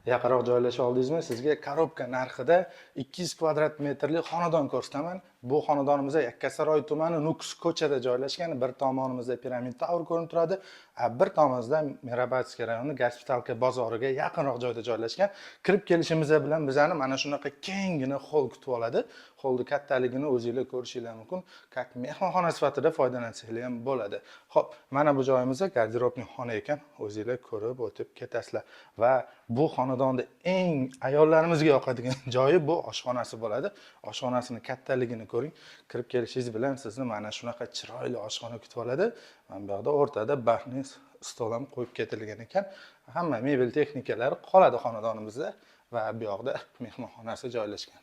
Yaqinroq joylasha oldingizmi? Sizga коробка narxida 200 kvadrat metrli xonadon ko'rsataman. Bu xonadonimiz Yakkasaroy tumani, Nukus ko'chada joylashgan. Bir tomonimizda Piramid Tower ko'rinib turadi, bir tomonimizda Mirabadskiy rayoni Госпиталька bozoriga yaqinroq joyda joylashgan. Kirib kelishimiz bilan bizani mana shunaqa kenggina xoll kutib oladi. Xollni kattaligini o'zinglar ko'rishinglar mumkin. Как mehmonxona sifatida foydalansanglar ham bo'ladi. Xo'p, mana bu joyimizda гардеробный xona ekan, o'zinglar ko'rib o'tib ketasizlar. Va bu xonadonda eng ayollarimizga yoqadigan joyi bu oshxonasi bo'ladi. Oshxonasini kattaligini ko'ring. Kirib kelishingiz bilan sizni mana shunaqa chiroyli oshxona kutib oladi. Mana bu yoqda o'rtada барный stol ham qo'yib ketilgan ekan. Hamma mebel texnikalari qoladi xonadonimizda va bu yoqda mehmonxonasi joylashgan.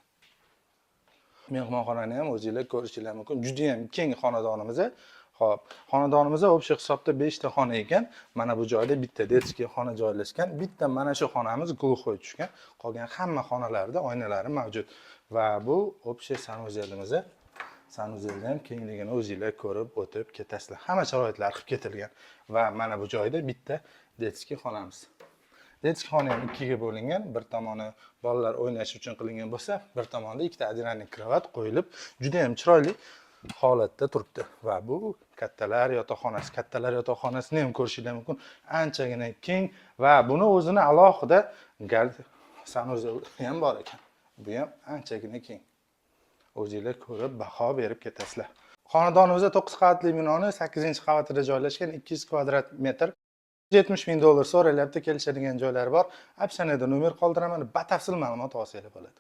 Mehmonxonani ham o'zinglar ko'rishinglar mumkin. Juda ham keng xonadonimiz. Xo'p, xonadonimizda общий hisobda 5 ta xona ekan. Mana bu joyda bitta детский xona joylashgan. Bitta mana shu xonamiz глухой tushgan. Qolgan hamma xonalarda oynalari mavjud. Va bu общий санузел imiz. Санузел da ham kengligini o'zinglar ko'rib o'tib ketasizlar. Hamma sharoitlar qilib ketilgan. Va mana bu joyda bitta детский xonamiz. Детский xona ham ikkiga bo'lingan. Bir tomoni bolalar o'ynash uchun qilingan bo'lsa, bir tomonda ikkita отдельный кровать qo'yilib, juda ham chiroyli holatda turibdi. Va bu kattalar yotoqxonasi. Kattalar yotoqxonasini ham ko'rishinglar mumkin. Anchagina keng va buni o'zini alohida санузел ham bor ekan. Bu ham anchagina keng. O'zinglar ko'rib baho berib ketasizlar. Xonadonimizda 9 qavatli binoni 8-qavatida joylashgan, 200 kvadrat metr. 70 ming dollar so'ralyapti, kelishadigan joylari bor. Описание da nomer qoldiraman, batafsil ma'lumot olsanglar bo'ladi.